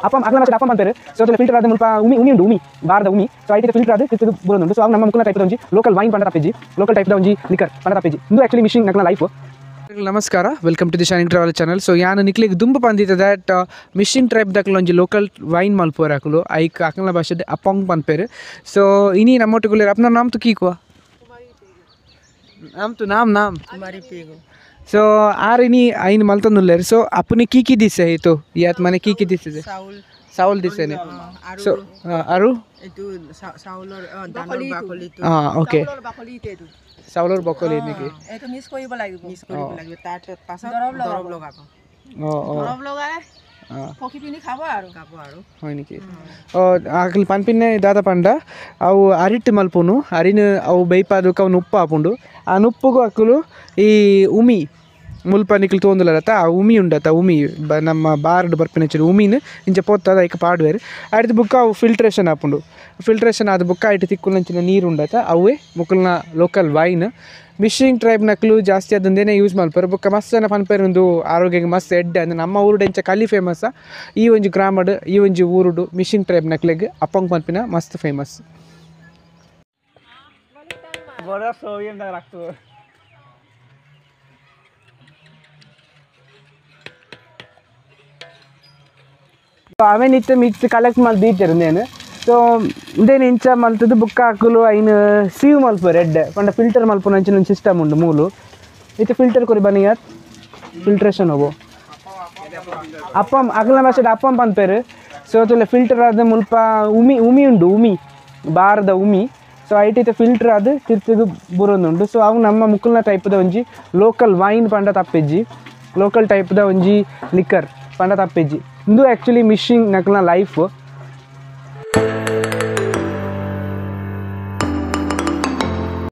Appam ಅಗಲ ಭಾಷೆ ಅಪ್ಪಂ ಪನ್ಪೆರ್. ಸೊ ಫಿಲ್ಟರ್ ಆದ ಮುಲ್ಪ ಉಮಿ ಉಮಿ ಉಂಡು, ಉಮಿ ಬಾರದ ಉಮಿ. ಸೊ ಐಟ್ ಫಿಲ್ಟರ್ ಆದ್ ತಿರ್ತ್ ಬುರೊಂದುಂಡು. ಸೊ ಅವು ನಮ್ಮ ಮುಕುಲ್ನ ಟೈಪ್ ಒಂಜಿ ಲೋಕಲ್ ವೈನ್ ಪಂಡ ತಪ್ಪೆಜಿ, ಲೋಕಲ್ ಟೈಪ್ ಒಂಜಿ ಲಿಕರ್ ಪಂಡ ತಪ್ಪೆಜಿ. ಇಂದು ಆಕ್ಚುಲಿ ಮಿಷಿಂಗ್ ನಕಲ ಲೈಫ್. ನಮಸ್ಕಾರ, welcome to the shining travel channel. So ಯಾನ್ ನಿಕ್ಲೆಗ್ ದುಂಬು ಪಂದಿತ್ತೆ that missing tribe ದಕಲ್ ಒಂಜಿ ಲೋಕಲ್ ವೈನ್ ಮಲ್ಪುವೆರ್ ಅಕುಲು, ಐಕ್ ಅಕಲ್ನ ಭಾಷೆ ಅಪ್ಪಂಗ್ ಪನ್ಪೆರ್. ಸೊ ಇನಿ ನಮ್ಮೊಟ್ಟುಗುಲ್ಲೆರ್. ಅಪ್ನ ನಾಮ್ ತು ಕೀಕುವ ನಾಮ್ ತು ನಾಮ್ ನಾಮ್ ಸೊ are ಇನಿ ಐನ್ ಮಲ್ತೊಂದುಲ್ಲೆರ್. ಸೊ ಅಪ್ಪನಿ ಕೀ ಕಿ ದಿಸೆ ಇತು ಯಾತ್ ಮನೆ ಕೀ ಕಿ ದಿಸೆ চাউল দিছে নে? সো আৰু এইটো চাউলৰ ধানৰ বাকলিটো, ওকে, চাউলৰ বাকলি নেকি? এইটো মিক্স কৰিব লাগিব, মিক্স কৰিব লাগিব। তাৰ পাছত দৰৱ লগাব। দৰৱ লগাই পখি পিনি খাব আৰু, খাব আৰু। হয় নেকি? ಅಕ್ಲು ಪನ್ಪಿನ ದಾದ ಪಂಡ ಅವು ಅರಿಟ್ ಮಲ್ಪುನು, ಅರಿನ ಅವು ಬೇಯ್ಪಾದಕ್ಕೆ ಅವು ನುಪ್ಪು ಆಪುಂಡು. ಆ ನುಪ್ಪುಗು ಅಕುಲು ಈ ಉಮಿ ಮುಲ್ಪ ನಿಕ್ಲು ತೋಂದುಲತ್ತ ಆ ಉಮಿ ಉಂಡತ್ತ, ಉಮಿ ನಮ್ಮ ಬಾರ್ಡ್ ಬರ್ಪಿನ ಉಮಿನ ಇಂಚ ಪೊತ್ತದ ಐಕ್ ಪಾಡುವೆರ್. ಅಡ್ದು ಬುಕ್ಕ ಅವು ಫಿಲ್ಟ್ರೇಷನ್ ಆಪುಂಡು. ಫಿಲ್ಟ್ರೇಷನ್ ಆದ ಬುಕ್ಕ ಐಟ್ ತಿಕ್ಕುನಂಚಿನ ನೀರು ಉಂಡತ್ತ, ಅವೇ ಮುಕುಲ್ನ local wine. Missing tribe ನಕ್ಲು ಜಾಸ್ತಿ ಅದಂದೇನೆ ಯೂಸ್ ಮಲ್ಪೆರ್. ಬೊಕ್ಕ ಮಸ್ತ್ ಜನ ಪನ್ಪೆರ್ ಉಂದು ಆರೋಗ್ಯಕ್ಕೆ ಮಸ್ತ್ ಎಡ್ಡೆ ಅಂದ್. ನಮ್ಮ ಊರುಡು ಎಂಚ ಕಲಿ ಫೇಮಸ್, ಈ ಒಂಜಿ ಗ್ರಾಮಡ್ ಈ ಒಂಜಿ ಊರುಡು ಮಿಷಿಂಗ್ ಟ್ರೈಬ್ ನಕ್ಲೆಗ್ ಅಪ್ಪಂಗ್ ಪನ್ಪಿನ ಮಸ್ತ್ ಫೇಮಸ್. ಅವೇನ್ ಇತ್ತೆ ಮಿತ್ತ್ ಕಲೆಕ್ಟ್ ಮಲ್ತ್ ದೀತೆರ್ ಉಂದೇನ್. ಸೊ ಉಂದೇನ್ ಇಂಚ ಮಲ್ತುದು ಬುಕ್ಕ ಅಕುಲು ಐನ್ ಸೀವ್ ಮಲ್ಪುವೆರ್ ಎಡ್ಡೆ ಪಂಡ ಫಿಲ್ಟರ್ ಮಲ್ಪುನ ಅಂಚಿನ ಒಂಜಿ ಸಿಸ್ಟಮ್ ಉಂಡು ಮೂಲು. ಇತ್ತೆ ಫಿಲ್ಟರ್ ಕೊರಿ ಬನ್ನಿ ಫಿಲ್ಟ್ರೇಷನ್ ಹೋಗು ಅಪ್ಪಂ ಅಗಲ ಭಾಷೆಡ್ ಅಪ್ಪಂ ಪನ್ಪೆರ್. ಸೊ ತುಲೆ ಫಿಲ್ಟರ್ ಆದ ಮುಲ್ಪ ಉಮಿ ಉಮಿ ಉಂಡು, ಉಮಿ ಬಾರದ ಉಮಿ. ಸೊ ಐಟ್ ಇತ್ತೆ ಫಿಲ್ಟರ್ ಆದ್ ತಿರ್ತ್ಗ್ ಬುರೊಂದುಂಡು. ಸೊ ಅವು ನಮ್ಮ ಮುಕುಲ್ನ ಟೈಪ್ದ ಒಂಜಿ ಲೋಕಲ್ ವೈನ್ ಪಂಡ ತಪ್ಪೆಜ್ಜಿ, ಲೋಕಲ್ ಟೈಪ್ದ ಒಂಜಿ ಲಿಕ್ಕರ್ ಪಂಡ ತಪ್ಪೆಜ್ಜಿ. ಇಂದು ಆಕ್ಚುಲಿ ಮಿಷಿಂಗ್ ನಕಲ್ನ ಲೈಫ್.